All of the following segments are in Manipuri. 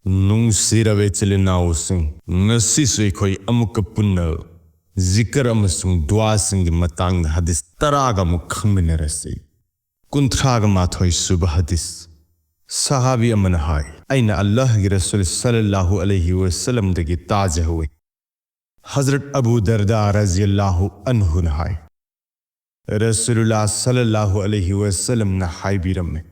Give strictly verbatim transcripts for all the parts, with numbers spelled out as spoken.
ꯅꯨꯡꯁꯤꯔꯕ ꯏꯆꯤꯜ ꯏꯅꯥꯎꯁꯤꯡ, ꯉꯁꯤꯁꯨ ꯑꯩꯈꯣꯏ ꯑꯃꯨꯛꯀ ꯄꯨꯟꯅ ꯖꯤꯀꯔ ꯑꯃꯁꯨꯡ ꯗꯨꯋꯥꯁꯤꯡꯒꯤ ꯃꯇꯥꯡꯗ ꯍꯗꯤꯁ ꯇꯔꯥꯒ ꯑꯃꯨꯛ ꯈꯪꯃꯤꯟꯅꯔꯁꯤ꯫ ꯀꯨꯟꯊ꯭ꯔꯥꯒ ꯃꯥꯊꯣꯏ ꯁꯨꯕ ꯍꯗꯤꯁ꯫ ꯁꯍꯥꯕꯤ ꯑꯃꯅ ꯍꯥꯏ, ꯑꯩꯅ ꯑꯜꯂꯥꯍꯒꯤ ꯔꯁꯨꯜ ꯁꯜꯂꯜꯂꯥꯍꯨ ꯑꯂꯩꯍꯤ ꯋꯁꯜꯂꯝꯗꯒꯤ ꯇꯥꯖꯍꯧꯏ꯫ ꯍꯖꯔꯠ ꯑꯕꯨ ꯗꯔꯗꯥ ꯔꯖꯤꯌꯜꯂꯥꯍꯨ ꯑꯟꯍꯨꯅ ꯍꯥꯏ, ꯔꯁꯨꯂꯨꯜꯂꯥ ꯁꯜꯂꯜꯂꯥꯍꯨ ꯑꯂꯩꯍꯤ ꯋꯁꯜꯂꯝꯅ ꯍꯥꯏꯕꯤꯔꯝꯃꯤ,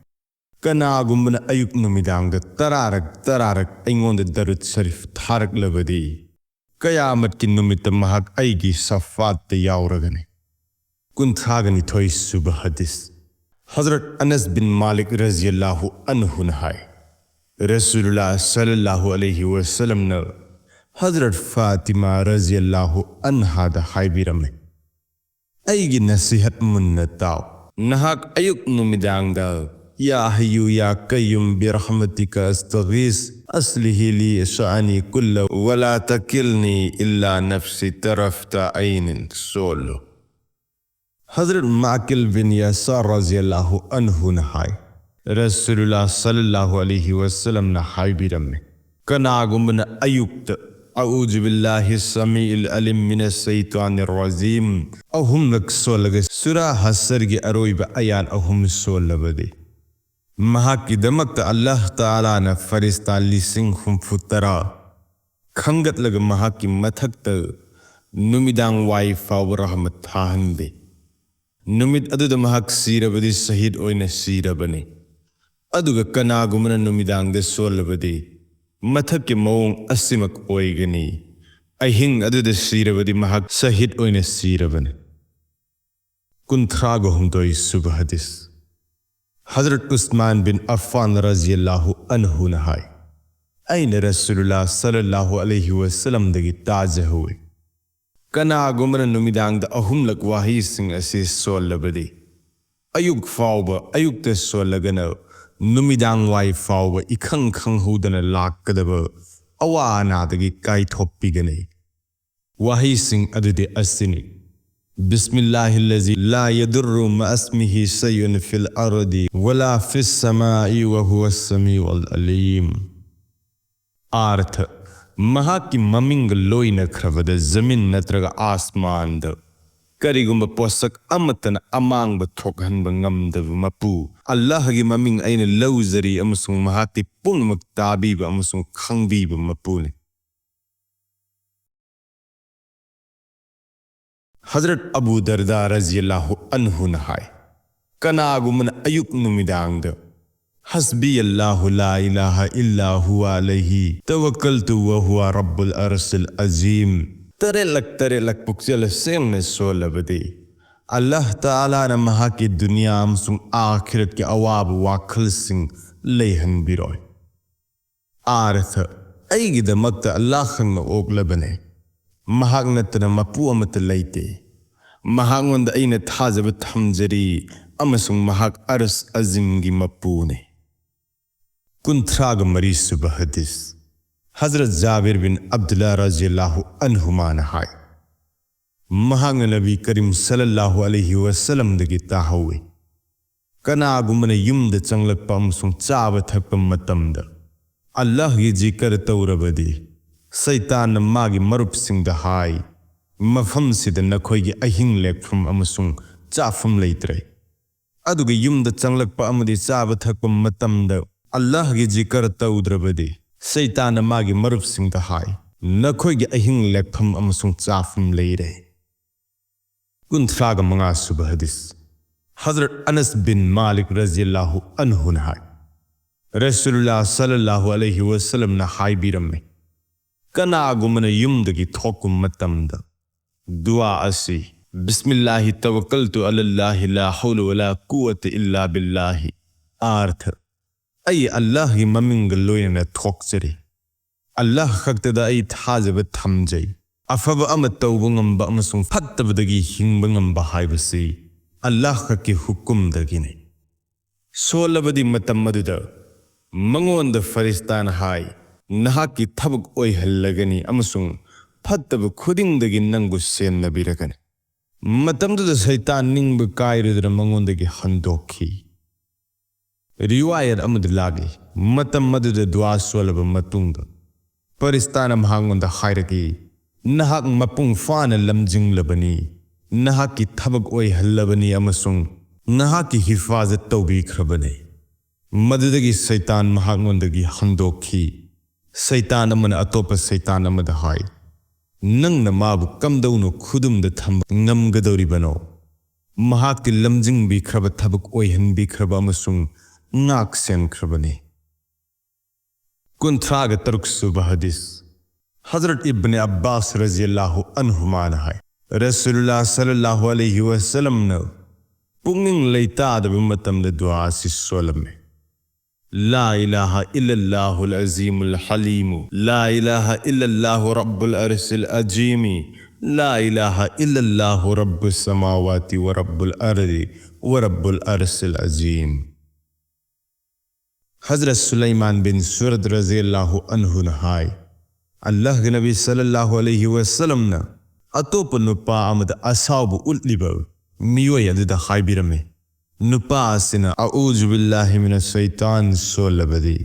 ꯀꯅꯥꯒꯨꯝꯕꯅ ꯑꯌꯨꯛ ꯅꯨꯃꯤꯗꯥꯡꯗ ꯇꯔꯥꯔꯛ ꯇꯔꯥꯔꯛ ꯑꯩꯉꯣꯟꯗ ꯗꯔꯨꯗ ꯁꯔꯤꯐ ꯊꯥꯔꯛꯂꯕꯗꯤ, ꯀꯌꯥꯃꯠꯀꯤ ꯅꯨꯃꯤꯠꯇ ꯃꯍꯥꯛ ꯑꯩꯒꯤ ꯁꯐꯥꯠꯇ ꯌꯥꯎꯔꯒꯅꯤ꯫ ꯀꯨꯟꯊ꯭ꯔꯥꯒ ꯅꯤꯊꯣꯏ ꯁꯨꯕ ꯍꯗꯤꯁ꯫ ꯍꯖꯔꯠ ꯑꯅꯁ ꯕꯤꯟ ꯃꯥꯂꯤꯛ ꯔꯖꯤꯌꯜꯂꯥꯍꯨ ꯑꯟꯍꯨꯅ ꯍꯥꯏ, ꯔꯁꯨꯂꯨꯜꯂꯥ ꯁꯜꯂꯜꯂꯥꯍꯨ ꯑꯂꯩꯍꯤ ꯋꯁꯜꯂꯝꯅ ꯍꯖꯔꯠ ꯐꯥꯇꯤꯃꯥ ꯔꯖꯤꯌꯜꯂꯥꯍꯨ ꯑꯟꯍꯥꯗ ꯍꯥꯏꯕꯤꯔꯝꯃꯤ, ꯑꯩꯒꯤ ꯅꯁꯤꯍꯠ ꯃꯨꯟꯅ ꯇꯥꯎ꯫ ꯅꯍꯥꯛ ꯑꯌꯨꯛ ꯅꯨꯃꯤꯗꯥꯡꯗ, "ꯌꯥ ꯍꯌꯨ ꯌꯥ ꯀꯌꯨꯝ ꯕꯤꯔꯍꯃꯇꯤꯀ ꯑꯁꯇꯒꯤꯁ, ꯑꯁꯂꯤꯍꯤ ꯂꯤ ꯁꯥꯅꯤ ꯀꯨꯜꯂ, ꯋꯂꯥ ꯇꯀꯤꯜꯅꯤ ꯏꯜꯂꯥ ꯅꯐꯁꯤ ꯇꯔꯐꯇ ꯑꯩꯅꯤꯟ" ꯁꯣꯜꯂꯨ꯫ ꯍꯖꯔꯠ ꯃꯥꯀꯤꯜ ꯕꯤꯟ ꯌꯥꯁꯥꯔ ꯔꯖꯤꯌꯜꯂꯥꯍꯨ ꯑꯟꯍꯨꯅ ꯍꯥꯏ, ꯔꯁꯨꯂꯨꯜꯂꯥ ꯁꯜꯂꯜꯂꯥꯍꯨ ꯑꯂꯩꯍꯤ ꯋꯁꯜꯂꯝꯅ ꯍꯥꯏꯕꯤꯔꯝꯃꯤ, ꯀꯅꯥꯒꯨꯝꯕꯅ ꯑꯌꯨꯛꯇ "ꯑꯎꯖꯨ ꯕꯤꯜꯂꯥꯍꯤ ꯁꯃꯤꯏꯜ ꯑꯂꯤꯝ ꯃꯤꯅ ꯁꯩꯇꯥꯅꯤꯔ ꯔꯖꯤꯝ" ꯑꯍꯨꯝꯂꯛ ꯁꯣꯜꯂꯒ ꯁꯨꯔꯥ ꯍꯁꯔꯒꯤ ꯑꯔꯣꯏꯕ ꯑꯌꯥꯟ ꯑꯍꯨꯝ ꯁꯣꯜꯂꯕꯗꯤ, ꯃꯍꯥꯛꯀꯤꯗꯃꯛꯇ ꯑꯜꯂꯥꯍ ꯇꯥꯂꯥꯅ ꯐꯔꯤꯁꯇꯥ ꯂꯤꯁꯤꯡ ꯍꯨꯝꯐꯨ ꯇꯔꯥ ꯈꯟꯒꯠꯂꯒ ꯃꯍꯥꯛꯀꯤ ꯃꯊꯛꯇ ꯅꯨꯃꯤꯗꯥꯡ ꯋꯥꯏ ꯐꯥꯎꯕ ꯔꯍꯃꯠ ꯊꯥꯍꯟꯗꯦ꯫ ꯅꯨꯃꯤꯠ ꯑꯗꯨꯗ ꯃꯍꯥꯛ ꯁꯤꯔꯕꯗꯤ ꯁꯍꯤꯗ ꯑꯣꯏꯅ ꯁꯤꯔꯕꯅꯤ꯫ ꯑꯗꯨꯒ ꯀꯅꯥꯒꯨꯝꯕꯅ ꯅꯨꯃꯤꯗꯥꯡꯗ ꯁꯣꯜꯂꯕꯗꯤ ꯃꯊꯛꯀꯤ ꯃꯑꯣꯡ ꯑꯁꯤꯃꯛ ꯑꯣꯏꯒꯅꯤ꯫ ꯑꯍꯤꯡ ꯑꯗꯨꯗ ꯁꯤꯔꯕꯗꯤ ꯃꯍꯥꯛ ꯁꯍꯤꯗ ꯑꯣꯏꯅ ꯁꯤꯔꯕꯅꯤ꯫ ꯀꯨꯟꯊ꯭ꯔꯥꯒ ꯍꯨꯝꯗꯣꯏ ꯁꯨꯕ ꯍꯗꯤꯁ꯫ ꯍꯖꯔꯠ ꯎꯁꯃꯥꯟ ꯕꯤꯟ ꯑꯐꯥꯟ ꯔꯖꯤꯌꯜꯂꯥꯍꯨ ꯑꯟꯍꯨꯅ ꯍꯥꯏ, ꯑꯩꯅ ꯔꯁꯨꯂꯨꯜꯂꯥ ꯁꯜꯂꯜꯂꯥꯍꯨ ꯑꯂꯩꯍꯤ ꯋꯁꯜꯂꯝꯗꯒꯤ ꯇꯥꯖꯍꯧꯏ, ꯀꯅꯥꯒꯨꯝꯕꯅ ꯅꯨꯃꯤꯗꯥꯡꯗ ꯑꯍꯨꯝꯂꯛ ꯋꯥꯍꯩꯁꯤꯡ ꯑꯁꯤ ꯁꯣꯜꯂꯕꯗꯤ, ꯑꯌꯨꯛ ꯐꯥꯎꯕ, ꯑꯌꯨꯛꯇ ꯁꯣꯜꯂꯒꯅ ꯅꯨꯃꯤꯗꯥꯡ ꯋꯥꯏ ꯐꯥꯎꯕ ꯏꯈꯪ ꯈꯪꯍꯧꯗꯅ ꯂꯥꯛꯀꯗꯕ ꯑꯋꯥ ꯑꯅꯥꯗꯒꯤ ꯀꯥꯏꯊꯣꯛꯄꯤꯒꯅꯤ꯫ ꯋꯥꯍꯩꯁꯤꯡ ꯑꯗꯨꯗꯤ ꯑꯁꯤꯅꯤ: "ꯕꯤꯁꯃꯤꯜꯂꯥꯍꯤꯜꯂꯖꯤ ꯂꯥ ꯌꯗꯨꯔꯔꯨ ꯃꯑꯁꯃꯤꯍꯤ ꯁꯩꯎꯟ ꯐꯤꯜ ꯑꯔꯗꯤ ꯋꯂꯥ ꯐꯤꯁ ꯁꯃꯥꯏ ꯋꯍꯨꯋ ꯁꯃꯤꯎꯜ ꯑꯂꯤꯝ"꯫ ꯑꯥꯔꯊ, ꯃꯍꯥꯛꯀꯤ ꯃꯃꯤꯡꯒ ꯂꯣꯏꯅꯈ꯭ꯔꯕꯗ ꯖꯃꯤꯟ ꯅꯠꯇ꯭ꯔꯒ ꯑꯥꯁꯃꯥꯟꯗ ꯀꯔꯤꯒꯨꯝꯕ ꯄꯣꯠꯁꯛ ꯑꯃꯠꯇꯅ ꯑꯃꯥꯡꯕ ꯊꯣꯛꯍꯟꯕ ꯉꯝꯗꯕ ꯃꯄꯨ꯫ ꯑꯜꯂꯥꯍꯒꯤ ꯃꯃꯤꯡ ꯑꯩꯅ ꯂꯧꯖꯔꯤ ꯑꯃꯁꯨꯡ ꯃꯍꯥꯛꯇꯤ ꯄꯨꯝꯅꯃꯛ ꯇꯥꯕꯤꯕ ꯑꯃꯁꯨꯡ ꯈꯪꯕꯤꯕ ꯃꯄꯨꯅꯤ꯫ ꯍꯖꯔꯠ ꯑꯕꯨ ꯗꯔꯗꯥ ꯔꯖꯤꯌꯜꯂꯥꯍꯨ ꯑꯟꯍꯨꯅ ꯍꯥꯏ, ꯀꯅꯥꯒꯨꯝꯕꯅ ꯑꯌꯨꯛ ꯅꯨꯃꯤꯗꯥꯡꯗ "ꯍꯁꯕꯤ ꯑꯜꯂꯥꯍꯨ ꯂꯥ ꯏꯂꯥꯍ ꯏꯜꯂꯥ ꯍꯨꯋ ꯑꯂꯩꯍꯤ ꯇꯋꯛꯀꯜꯇꯨ ꯋ ꯍꯨꯋ ꯔꯕꯨꯜ ꯑꯔꯁꯤꯜ ꯑꯖꯤꯝ" ꯇꯔꯦꯠꯂꯛ ꯇꯔꯦꯠꯂꯛ ꯄꯨꯛꯆꯦꯜ ꯁꯦꯡꯅ ꯁꯣꯜꯂꯕꯗꯤ, ꯑꯜꯂꯥꯍ ꯇꯥꯂꯥꯅ ꯃꯍꯥꯛꯀꯤ ꯗꯨꯅꯤꯌꯥ ꯑꯃꯁꯨꯡ ꯑꯥꯈꯤꯔꯠꯀꯤ ꯑꯋꯥꯕ ꯋꯥꯈꯜꯁꯤꯡ ꯂꯩꯍꯟꯕꯤꯔꯣꯏ꯫ ꯑꯥꯔꯊ, ꯑꯩꯒꯤꯗꯃꯛꯇ ꯑꯜꯂꯥꯍ ꯈꯛꯅ ꯑꯣꯛꯂꯕꯅꯦ, ꯃꯍꯥꯛ ꯅꯠꯇꯅ ꯃꯄꯨ ꯑꯃꯠꯇ ꯂꯩꯇꯦ꯫ ꯃꯍꯥꯛꯉꯣꯟꯗ ꯑꯩꯅ ꯊꯥꯖꯕ ꯊꯝꯖꯔꯤ, ꯑꯃꯁꯨꯡ ꯃꯍꯥꯛ ꯑꯔꯁ ꯑꯖꯤꯝꯒꯤ ꯃꯄꯨꯅꯤ꯫ ꯀꯨꯟꯊ꯭ꯔꯥꯒ ꯃꯔꯤ ꯁꯨꯕ ꯍꯗꯤꯁ꯫ ꯍꯖꯔꯠ ꯖꯥꯕꯤꯔ ꯕꯤꯟ ꯑꯕꯗꯨꯜꯂꯥ ꯔꯖꯤꯌꯜꯂꯥꯍꯨ ꯑꯟꯍꯨꯃꯥꯅ ꯍꯥꯏ, ꯃꯍꯥꯛꯅ ꯅꯕꯤ ꯀꯔꯤꯝ ꯁꯜꯂꯜꯂꯥꯍꯨ ꯑꯂꯩꯍꯤ ꯋꯁꯜꯂꯝꯗꯒꯤ ꯇꯥꯍꯧꯏ, ꯀꯅꯥꯒꯨꯝꯕꯅ ꯌꯨꯝꯗ ꯆꯪꯂꯛꯄ ꯑꯃꯁꯨꯡ ꯆꯥꯕ ꯊꯛꯄ ꯃꯇꯝꯗ ꯑꯜꯂꯥꯍꯒꯤ ꯖꯤꯀꯔ ꯇꯧꯔꯕꯗꯤ, ꯁꯩꯇꯥꯟꯅ ꯃꯥꯒꯤ ꯃꯔꯨꯞꯁꯤꯡꯗ ꯍꯥꯏ, "ꯃꯐꯝꯁꯤꯗ ꯅꯈꯣꯏꯒꯤ ꯑꯍꯤꯡ ꯂꯦꯛꯐꯝ ꯑꯃꯁꯨꯡ ꯆꯥꯐꯝ ꯂꯩꯇ꯭ꯔꯦ"꯫ ꯑꯗꯨꯒ ꯌꯨꯝꯗ ꯆꯪꯂꯛꯄ ꯑꯃꯗꯤ ꯆꯥꯕ ꯊꯛꯄ ꯃꯇꯝꯗ ꯑꯜꯂꯥꯍꯒꯤ ꯖꯤꯀꯔ ꯇꯧꯗ꯭ꯔꯕꯗꯤ, ꯁꯩꯇꯥꯟꯅ ꯃꯥꯒꯤ ꯃꯔꯨꯞꯁꯤꯡꯗ ꯍꯥꯏ, "ꯅꯈꯣꯏꯒꯤ ꯑꯍꯤꯡ ꯂꯦꯛꯐꯝ ꯑꯃꯁꯨꯡ ꯆꯥꯐꯝ ꯂꯩꯔꯦ"꯫ ꯀꯨꯟꯊ꯭ꯔꯥꯒ ꯃꯉꯥ ꯁꯨꯕ ꯍꯗꯤꯁ꯫ ꯍꯖꯔꯠ ꯑꯅꯁ ꯕꯤꯟ ꯃꯥꯂꯤꯛ ꯔꯖꯤꯌꯜꯂꯥꯍꯨ ꯑꯟꯍꯨꯅ ꯍꯥꯏ, ꯔꯁꯨꯂꯨꯜꯂꯥꯍ ꯁꯜꯂꯜꯂꯥꯍꯨ ꯑꯂꯩꯍꯤ ꯋꯁꯜꯂꯝꯅ ꯍꯥꯏꯕꯤꯔꯝꯃꯤ, ꯀꯅꯥꯒꯨꯝꯕꯅ ꯌꯨꯝꯗꯒꯤ ꯊꯣꯛꯄ ꯃꯇꯝꯗ ꯗꯨꯋꯥ ꯑꯁꯤ, "ꯕꯤꯁꯃꯤꯜꯂꯥꯍꯤ ꯇꯋꯛꯀꯜꯇꯨ ꯑꯂꯜꯂꯥꯍꯤ ꯂꯥ ꯍꯧꯂ ꯋꯂꯥ ꯀꯨꯋꯇ ꯏꯜꯂꯥ ꯕꯤꯜꯂꯥꯍꯤ", ꯑꯥꯔꯊ, "ꯑꯩ ꯑꯜꯂꯥꯍꯒꯤ ꯃꯃꯤꯡꯒ ꯂꯣꯏꯅꯅ ꯊꯣꯛꯆꯔꯤ, ꯑꯜꯂꯥꯍ ꯈꯛꯇꯗ ꯑꯩ ꯊꯥꯖꯕ ꯊꯝꯖꯩ꯫ ꯑꯐꯕ ꯑꯃ ꯇꯧꯕ ꯉꯝꯕ ꯑꯃꯁꯨꯡ ꯐꯠꯇꯕꯗꯒꯤ ꯍꯤꯡꯕ ꯉꯝꯕ ꯍꯥꯏꯕꯁꯤ ꯑꯜꯂꯥꯍ ꯈꯛꯀꯤ ꯍꯨꯀꯨꯝꯗꯒꯤꯅꯤ"꯫ ꯁꯣꯜꯂꯕꯗꯤ ꯃꯇꯝ ꯑꯗꯨꯗ ꯃꯉꯣꯟꯗ ꯐꯔꯤꯁꯇꯥꯅ ꯍꯥꯏ, "ꯅꯍꯥꯛꯀꯤ ꯊꯕꯛ ꯑꯣꯏꯍꯜꯂꯒꯅꯤ ꯑꯃꯁꯨꯡ ꯐꯠꯇꯕ ꯈꯨꯗꯤꯡꯗꯒꯤ ꯅꯪꯕꯨ ꯁꯦꯟꯅꯕꯤꯔꯒꯅꯤ"꯫ ꯃꯇꯝꯗꯨꯗ ꯁꯩꯇꯥꯟ ꯅꯤꯡꯕ ꯀꯥꯏꯔꯗꯨꯅ ꯃꯉꯣꯟꯗꯒꯤ ꯍꯟꯗꯣꯛꯈꯤ꯫ ꯔꯤꯋꯥꯌꯠ ꯑꯃꯗ ꯂꯥꯛꯂꯤ, ꯃꯇꯝ ꯑꯗꯨꯗ ꯗꯨꯋꯥ ꯁꯣꯜꯂꯕ ꯃꯇꯨꯡꯗ ꯐꯔꯤꯁꯇꯥꯅ ꯃꯍꯥꯛꯉꯣꯟꯗ ꯍꯥꯏꯔꯛꯏ, "ꯅꯍꯥꯛ ꯃꯄꯨꯡ ꯐꯥꯅ ꯂꯝꯖꯤꯡꯂꯕꯅꯤ, ꯅꯍꯥꯛꯀꯤ ꯊꯕꯛ ꯑꯣꯏꯍꯜꯂꯕꯅꯤ ꯑꯃꯁꯨꯡ ꯅꯍꯥꯛꯀꯤ ꯍꯤꯐꯥꯖꯠ ꯇꯧꯕꯤꯈ꯭ꯔꯕꯅꯤ꯫" ꯃꯗꯨꯗꯒꯤ ꯁꯩꯇꯥꯟ ꯃꯍꯥꯛꯉꯣꯟꯗꯒꯤ ꯍꯟꯗꯣꯛꯈꯤ꯫ ꯁꯩꯇꯥꯟ ꯑꯃꯅ ꯑꯇꯣꯞꯄ ꯁꯩꯇꯥꯟ ꯑꯃꯗ ꯍꯥꯏ, "ꯅꯪꯅ ꯃꯥꯕꯨ ꯀꯝꯗꯧꯅ ꯈꯨꯗꯨꯝꯗ ꯊꯝꯕ ꯉꯝꯒꯗꯧꯔꯤꯕꯅꯣ? ꯃꯍꯥꯛꯇꯤ ꯂꯝꯖꯤꯡꯕꯤꯈ꯭ꯔꯕ, ꯊꯕꯛ ꯑꯣꯏꯍꯟꯕꯤꯈ꯭ꯔꯕ ꯑꯃꯁꯨꯡ ꯉꯥꯛ ꯁꯦꯟꯈ꯭ꯔꯕꯅꯤ꯫" ꯀꯨꯟꯊ꯭ꯔꯥꯒ ꯇꯔꯨꯛ ꯁꯨꯕ ꯍꯗꯤꯁ꯫ ꯍꯖꯔꯠ ꯏꯕꯅꯦ ꯑꯕꯥꯁ ꯔꯖꯤꯌꯜꯂꯥꯍꯨ ꯑꯟꯍꯨꯃꯥꯅ ꯍꯥꯏ, ꯔꯁꯨꯂꯨꯜꯂꯥ ꯁꯜꯂꯜꯂꯥꯍꯨ ꯑꯂꯩꯍꯤ ꯋꯁꯜꯂꯝꯅ ꯄꯨꯛꯅꯤꯡ ꯂꯩꯇꯥꯗꯕ ꯃꯇꯝꯗ ꯗꯨꯑꯥ ꯑꯁꯤ ꯁꯣꯜꯂꯝꯃꯤ: "لا إله إلا الله العظيم الحليم، لا إله إلا الله رب العرش العظيم، لا إله إلا الله رب السماوات ورب الأرض ورب العرش العظيم." ꯍꯖꯔꯠ ꯁꯨꯂꯩꯃꯥꯟ ꯕꯤꯟ ꯁꯨꯔꯗ ꯔꯖꯤꯌꯜꯂꯥꯍꯨ ꯑꯟꯍꯨꯅ ꯍꯥꯏ, ꯑꯜꯂꯥꯍꯒꯤ ꯅꯕꯤ ꯁꯜꯂꯜꯂꯥꯍꯨ ꯑꯂꯩꯍꯤ ꯋꯁꯜꯂꯝꯅ ꯑꯇꯣꯞꯄ ꯅꯨꯄꯥ ꯑꯃꯗ ꯑꯁꯥꯎꯕ ꯎꯠꯂꯤꯕ ꯃꯤꯑꯣꯏ ꯑꯗꯨꯗ ꯍꯥꯏꯕꯤꯔꯝꯃꯤ, ꯅꯨꯄꯥ ꯑꯁꯤꯅ "ꯑꯎꯖꯨ ꯕꯤꯜꯂꯥꯍꯤ ꯃꯤꯅ ꯁꯩꯇꯥꯟ" ꯁꯣꯜꯂꯕꯗꯤ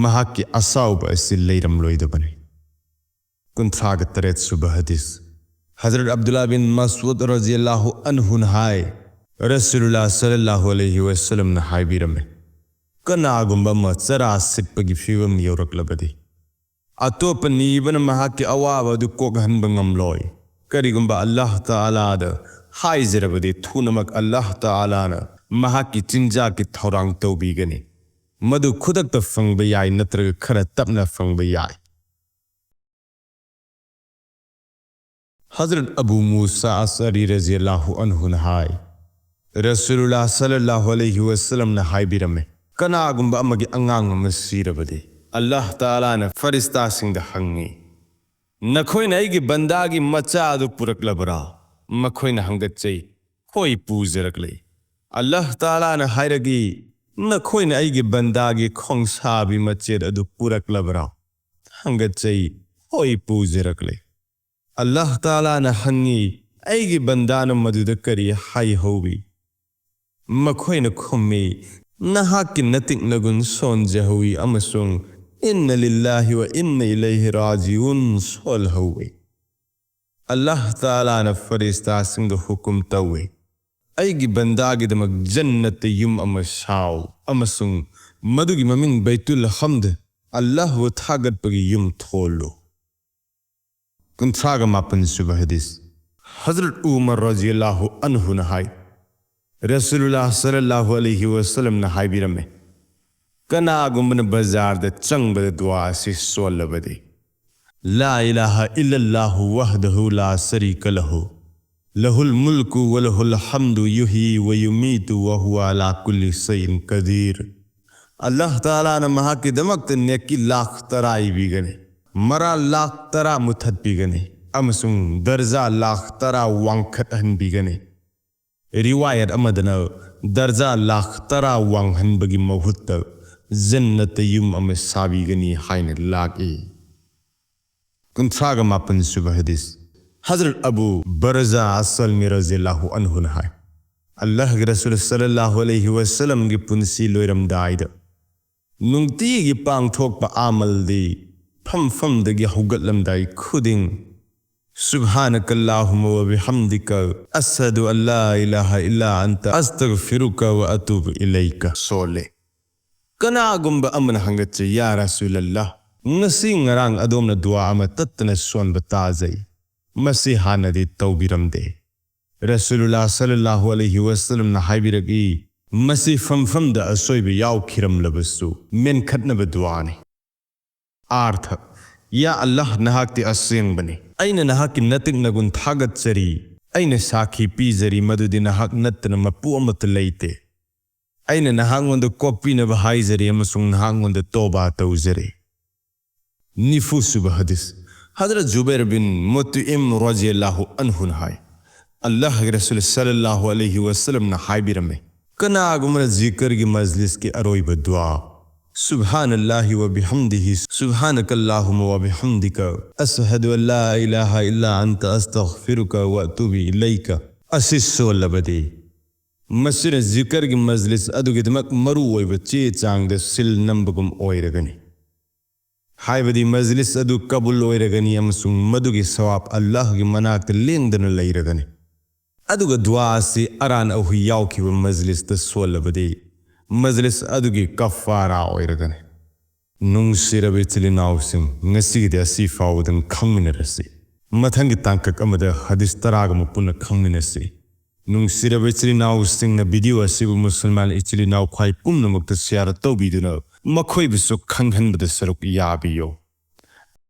ꯃꯍꯥꯛꯀꯤ ꯑꯁꯥꯎꯕ ꯑꯁꯤ ꯂꯩꯔꯝꯂꯣꯏꯗꯕꯅꯤ꯫ ꯀꯨꯟꯊ꯭ꯔꯥꯒ ꯇꯔꯦꯠ ꯁꯨꯕ ꯍꯗꯤꯁ꯫ ꯍꯖꯔꯠ ꯑꯕꯗꯨꯜꯂꯥ ꯕꯤꯟ ꯃꯁꯎꯗ ꯔꯖꯤꯌꯜꯂꯥꯍꯨ ꯑꯟꯍꯨꯅ ꯍꯥꯏ, ꯔꯁꯨꯂꯨꯜꯂꯥ ꯁꯜꯂꯜꯂꯥꯍꯨ ꯑꯂꯩꯍꯤ ꯋꯁꯜꯂꯝꯅ ꯍꯥꯏꯕꯤꯔꯝꯃꯤ, "ꯀꯅꯥꯒꯨꯝꯕ ꯑꯃ ꯆꯔꯥ ꯁꯤꯠꯄꯒꯤ ꯐꯤꯕꯝ ꯌꯧꯔꯛꯂꯕꯗꯤ, ꯑꯇꯣꯞꯄ ꯅꯤꯕꯅ ꯃꯍꯥꯛꯀꯤ ꯑꯋꯥꯕ ꯑꯗꯨ ꯀꯣꯛꯍꯟꯕ ꯉꯝꯂꯣꯏ꯫ ꯀꯔꯤꯒꯨꯝꯕ ꯑꯜꯂꯥꯍ ꯇꯥꯂꯥꯗ ꯍꯥꯏꯖꯔꯕꯗꯤ, ꯊꯨꯅꯃꯛ ꯑꯜꯂꯥꯍ ꯇꯥꯂꯥꯅ ꯃꯍꯥꯛꯀꯤ ꯆꯤꯟꯖꯥꯛꯀꯤ ꯊꯧꯔꯥꯡ ꯇꯧꯕꯤꯒꯅꯤ꯫ ꯃꯗꯨ ꯈꯨꯗꯛꯇ ꯐꯪꯕ ꯌꯥꯏ ꯅꯠꯇ꯭ꯔꯒ ꯈꯔ ꯇꯞꯅ ꯐꯪꯕ ꯌꯥꯏ꯫" ꯍꯖꯔꯠ ꯑꯕꯨ ꯃꯨꯁꯥ ꯑꯁꯑꯔꯤ ꯔꯖꯤꯌꯜꯂꯥꯍꯨ ꯑꯟꯍꯨꯅ ꯍꯥꯏ, ꯔꯁꯨꯂꯨꯜꯂꯥ ꯁꯜꯂꯜꯂꯥꯍꯨ ꯑꯂꯩꯍꯤ ꯋꯁꯜꯂꯝꯅ ꯍꯥꯏꯕꯤꯔꯝꯃꯤ, ꯀꯅꯥꯒꯨꯝꯕ ꯑꯃꯒꯤ ꯑꯉꯥꯡ ꯑꯃ ꯁꯤꯔꯕꯗꯤ, ꯑꯜꯂꯥꯍ ꯇꯥꯂꯥꯅ ꯐꯔꯤꯁꯇꯥꯁꯤꯡꯗ ꯍꯪꯉꯤ, "ꯅꯈꯣꯏꯅ ꯑꯩꯒꯤ ꯕꯟꯗꯥꯒꯤ ꯃꯆꯥ ꯑꯗꯨ ꯄꯨꯔꯛꯂꯕ꯭ꯔꯥ?" ꯃꯈꯣꯏꯅ ꯍꯪꯒꯠꯆꯩ, "ꯍꯣꯏ, ꯄꯨꯖꯔꯛꯂꯦ꯫" ꯑꯜꯂꯥꯍ ꯇꯥꯂꯥꯅ ꯍꯥꯏꯔꯛꯏ, "ꯅꯈꯣꯏꯅ ꯑꯩꯒꯤ ꯕꯟꯗꯥꯒꯤ ꯈꯣꯡꯁꯥꯕꯤ ꯃꯆꯦꯠ ꯑꯗꯨ ꯄꯨꯔꯛꯂꯕ꯭ꯔꯥ?" ꯍꯪꯒꯠꯆꯩ, "ꯍꯣꯏ, ꯄꯨꯖꯔꯛꯂꯦ꯫" ꯑꯜꯂꯥꯍ ꯇꯥꯂꯥꯅ ꯍꯪꯉꯤ, "ꯑꯩꯒꯤ ꯕꯟꯗꯥꯅ ꯃꯗꯨꯗ ꯀꯔꯤ ꯍꯥꯏꯍꯧꯏ?" ꯃꯈꯣꯏꯅ ꯈꯨꯝꯃꯤ, "ꯅꯍꯥꯛꯀꯤ ꯅꯇꯤꯛ ꯅꯒꯨꯟ ꯁꯣꯟꯖꯍꯧꯏ ꯑꯃꯁꯨꯡ "ꯏꯟꯅ ꯂꯤꯜꯂꯥꯍꯤ ꯋ ꯏꯟꯅ ꯏꯂꯩꯍꯤ ꯔꯥꯖꯤꯎꯟ" ꯁꯣꯜꯍꯧꯏ꯫ ꯑꯜꯂꯥꯍ ꯇꯥꯂꯥꯅ ꯐꯔꯤꯁꯇꯥꯁꯤꯡꯗ ꯍꯨꯀꯨꯝ ꯇꯧꯏ, "ꯑꯩꯒꯤ ꯕꯟꯗꯥꯒꯤꯗꯃꯛ ꯖꯟꯅꯠꯇ ꯌꯨꯝ ꯑꯃ ꯁꯥꯎ ꯑꯃꯁꯨꯡ ꯃꯗꯨꯒꯤ ꯃꯃꯤꯡ ꯕꯩꯇꯨꯜ ꯍꯝꯗ, ꯑꯜꯂꯥꯍꯕꯨ ꯊꯥꯒꯠꯄꯒꯤ ꯌꯨꯝ ꯊꯣꯜꯂꯨ"꯫ ꯀꯨꯟꯊ꯭ꯔꯥꯒ ꯃꯥꯄꯟ ꯁꯨꯕ ꯍꯗꯤꯁ꯫ ꯍꯖꯔꯠ ꯎꯃꯔ ꯔꯖꯤꯌꯜꯂꯥꯍꯨ ꯑꯟꯍꯨꯅ ꯍꯥꯏ, ꯔꯁꯨꯂꯨꯜꯂꯥꯍ ꯁꯜꯂꯜꯂꯥꯍꯨ ꯑꯂꯩꯍꯤ ꯋꯁꯜꯂꯝꯅ ꯍꯥꯏꯕꯤꯔꯝꯃꯤ, "ꯀꯅꯥꯒꯨꯝꯕꯅ ꯕꯖꯥꯔꯗ ꯆꯪꯕꯗ ꯗꯨꯋꯥ ꯑꯁꯤ ꯁꯣꯜꯂꯕꯗꯤ, ꯂꯥ ꯏꯂꯥꯍ ꯏꯜꯂꯜꯂꯥꯍꯨ ꯋꯍꯗꯍꯨ ꯂꯥ ꯁꯔꯤꯀ ꯂꯍꯨ, ꯂꯍꯨꯜ ꯃꯨꯜꯀꯨ ꯋ ꯂꯍꯨꯜ ꯍꯝꯗꯨ ꯌꯨꯍꯤ ꯋ ꯌꯨꯃꯤꯇꯨ ꯋ ꯍꯨꯋ ꯑꯂꯥ ꯀꯨꯜꯂꯤ ꯁꯩꯏꯟ ꯀꯗꯤꯔ"꯫ ꯑꯜꯂꯥꯍ ꯇꯥꯂꯥꯅ ꯃꯍꯥꯛꯀꯤꯗꯃꯛꯇ ꯅꯦꯀꯤ ꯂꯥꯈ ꯇꯔꯥ ꯏꯕꯤꯒꯅꯤ, ꯃꯔꯥꯜ ꯂꯥꯈ ꯇꯔꯥ ꯃꯨꯊꯠꯄꯤꯒꯅꯤ ꯑꯃꯁꯨꯡ ꯗꯔꯖꯥ ꯂꯥꯈ ꯇꯔꯥ ꯋꯥꯡꯈꯠꯍꯟꯕꯤꯒꯅꯤ꯫ ꯔꯤꯋꯥꯌꯠ ꯑꯃꯗꯅ ꯗꯔꯖꯥ ꯂꯥꯈ ꯇꯔꯥ ꯋꯥꯡꯍꯟꯕꯒꯤ ꯃꯍꯨꯠꯇ ꯖꯟꯅꯠꯇ ꯌꯨꯝ ꯑꯃ ꯁꯥꯕꯤꯒꯅꯤ ꯍꯥꯏꯅ ꯂꯥꯛꯏ꯫ ꯀꯨꯟꯊ꯭ꯔꯥꯒ ꯃꯥꯄꯟ ꯁꯨꯕ ꯍꯗꯤꯁ꯫ ꯍꯖꯔꯠ ꯑꯕꯨ ꯕꯔꯖꯥ ꯑꯁꯜꯃꯤ ꯔꯖꯤꯌꯜꯂꯥꯍꯨ ꯑꯟꯍꯨꯅ ꯍꯥꯏ, ꯑꯜꯂꯥꯍꯒꯤ ꯔꯁꯨꯜ ꯁꯜꯂꯜꯂꯥꯍꯨ ꯑꯂꯩꯍꯤ ꯋꯁꯜꯂꯝꯒꯤ ꯄꯨꯟꯁꯤ ꯂꯣꯏꯔꯝꯗꯥꯏꯗ ꯅꯨꯡꯇꯤꯒꯤ ꯄꯥꯡꯊꯣꯛꯄ ꯑꯃꯜꯗꯤ ꯐꯝꯐꯝꯗꯒꯤ ꯍꯧꯒꯠꯂꯝꯗꯥꯏ ꯈꯨꯗꯤꯡ, "ꯁꯨꯕꯍꯥꯅꯀꯜꯂꯥꯍꯨꯝꯃ ꯋ ꯕꯤꯍꯝꯗꯤꯀ, ꯑꯁꯍꯗꯨ ꯑꯜꯂꯥ ꯏꯂꯥꯍ ꯏꯜꯂꯥ ꯑꯟꯇ, ꯑꯁꯇꯒꯐꯤꯔꯨꯀ ꯋ ꯑꯇꯨꯕꯨ ꯏꯂꯩꯀ" ꯁꯣꯜꯂꯦ꯫ ꯀꯅꯥꯒꯨꯝꯕ ꯑꯃꯅ ꯍꯪꯒꯠꯆꯩ, "ꯌꯥ ꯔꯁꯨꯂꯜꯂꯥꯍ, ꯉꯁꯤ ꯉꯔꯥꯡ ꯑꯗꯣꯝꯅ ꯗꯨꯋꯥ ꯑꯃ ꯇꯠꯇꯅ ꯁꯣꯟꯕ ꯇꯥꯖꯩ, ꯃꯁꯤ ꯍꯥꯟꯅꯗꯤ ꯇꯧꯕꯤꯔꯝꯗꯦ"꯫ ꯔꯁꯨꯂꯨꯜꯂꯥꯍ ꯁꯜꯂꯜꯂꯥꯍꯨ ꯑꯂꯩꯍꯤ ꯋꯁꯜꯂꯝꯅ ꯍꯥꯏꯕꯤꯔꯛꯏ, ꯃꯁꯤ ꯐꯝꯐꯝꯗ ꯑꯁꯣꯏꯕ ꯌꯥꯎꯈꯤꯔꯝꯂꯕꯁꯨ ꯃꯦꯟꯈꯠꯅꯕ ꯗꯨꯋꯥꯅꯤ꯫ ꯑꯥꯔꯊ: ꯌꯥ ꯑꯜꯂꯥꯍ, ꯅꯍꯥꯛꯇꯤ ꯑꯁꯦꯡꯕꯅꯤ, ꯑꯩꯅ ꯅꯍꯥꯛꯀꯤ ꯅꯇꯤꯛ ꯅꯒꯨꯟ ꯊꯥꯒꯠꯆꯔꯤ, ꯑꯩꯅ ꯁꯥꯈꯤ ꯄꯤꯖꯔꯤ ꯃꯗꯨꯗꯤ ꯅꯍꯥꯛ ꯅꯠꯇꯅ ꯃꯄꯨ ꯑꯃꯠꯇ ꯂꯩꯇꯦ꯫ ꯑꯩꯅ ꯅꯍꯥꯛꯉꯣꯟꯗ ꯀꯣꯛꯄꯤꯅꯕ ꯍꯥꯏꯖꯔꯤ ꯑꯃꯁꯨꯡ ꯅꯍꯥꯛꯉꯣꯟꯗ ꯇꯣꯕꯥ ꯇꯧꯖꯔꯤ꯫ ꯅꯤꯐꯨ ꯁꯨꯕ ꯍꯗꯤꯁ꯫ ꯍꯖꯔꯠ ꯖꯨꯕꯩꯔ ꯕꯤꯟ ꯃꯨꯠꯏꯝ ꯔꯖꯤꯌꯜꯂꯥꯍꯨ ꯑꯟꯍꯨꯅ ꯍꯥꯏ, ꯑꯜꯂꯥꯍꯒꯤ ꯔꯁꯨꯜ ꯁꯜꯂꯜꯂꯥꯍꯨ ꯑꯂꯩꯍꯤ ꯋꯁꯜꯂꯝꯅ ꯍꯥꯏꯕꯤꯔꯝꯃꯤ, "ꯀꯅꯥꯒꯨꯝꯕꯅ ꯖꯤꯀꯔꯒꯤ ꯃꯖꯂꯤꯁꯀꯤ ꯑꯔꯣꯏꯕ ꯗꯨꯋꯥ, ꯁꯨꯕꯍꯥꯅꯜꯂꯥꯍꯤ ꯋ ꯕꯤꯍꯝꯗꯤꯍꯤ, ꯁꯨꯕꯍꯥꯅꯀꯜꯂꯥꯍꯨꯝꯃ ꯋ ꯕꯤꯍꯝꯗꯤꯀ, ꯑꯁꯍꯗꯨ ꯑꯜꯂꯥ ꯏꯂꯥꯍ ꯏꯜꯂꯥ ꯑꯟꯇ, ꯑꯁꯇꯒꯐꯤꯔꯨꯀ ꯋ ꯑꯇꯨꯕꯨ ꯏꯂꯩꯀ" ꯑꯁꯤ ꯁꯣꯜꯂꯕꯗꯤ, ꯃꯁꯤꯅ ꯖꯤꯀꯔꯒꯤ ꯃꯖꯂꯤꯁ ꯑꯗꯨꯒꯤꯗꯃꯛ ꯃꯔꯨ ꯑꯣꯏꯕ ꯆꯦ ꯆꯥꯡꯗ ꯁꯤꯜ ꯅꯝꯕꯒꯨꯝ ꯑꯣꯏꯔꯒꯅꯤ꯫ ꯍꯥꯏꯕꯗꯤ ꯃꯖꯂꯤꯁ ꯑꯗꯨ ꯀꯕꯨꯜ ꯑꯣꯏꯔꯒꯅꯤ ꯑꯃꯁꯨꯡ ꯃꯗꯨꯒꯤ ꯁꯋꯥꯕ ꯑꯜꯂꯥꯍꯒꯤ ꯃꯅꯥꯛꯇ ꯂꯦꯡꯗꯅ ꯂꯩꯔꯒꯅꯤ꯫ ꯑꯗꯨꯒ ꯗꯨꯋꯥ ꯑꯁꯤ ꯑꯔꯥꯟ ꯑꯍꯨꯏ ꯌꯥꯎꯈꯤꯕ ꯃꯖꯂꯤꯁꯇ ꯁꯣꯜꯂꯕꯗꯤ ꯃꯖꯂꯤꯁ ꯑꯗꯨꯒꯤ ꯀꯐꯥꯔꯥ ꯑꯣꯏꯔꯒꯅꯤ꯫ ꯅꯨꯡꯁꯤꯔꯕ ꯏꯆꯤꯜ ꯏꯅꯥꯎꯁꯤꯡ, ꯉꯁꯤꯒꯤꯗꯤ ꯑꯁꯤ ꯐꯥꯎꯕꯗꯪ ꯈꯪꯃꯤꯟꯅꯔꯁꯤ꯫ ꯃꯊꯪꯒꯤ ꯇꯥꯡꯀꯛ ꯑꯃꯗ ꯍꯗꯤꯁ ꯇꯔꯥꯒ ꯃꯄꯨꯟꯅ ꯈꯪꯃꯤꯟꯅꯁꯤ꯫ ꯅꯨꯡꯁꯤꯔꯕ ꯏꯆꯤꯜ ꯏꯅꯥꯎꯁꯤꯡꯅ ꯚꯤꯗꯤꯑꯣ ꯑꯁꯤꯕꯨ ꯃꯨꯁꯜꯃꯥꯟ ꯏꯆꯤꯜ ꯏꯅꯥꯎ ꯈ꯭ꯋꯥꯏ ꯄꯨꯝꯅꯃꯛꯇ ꯁꯤꯌꯥꯔ ꯇꯧꯕꯤꯗꯨꯅ ꯃꯈꯣꯏꯕꯨꯁꯨ ꯈꯪꯍꯟꯕꯗ ꯁꯔꯨꯛ ꯌꯥꯕꯤꯌꯨ꯫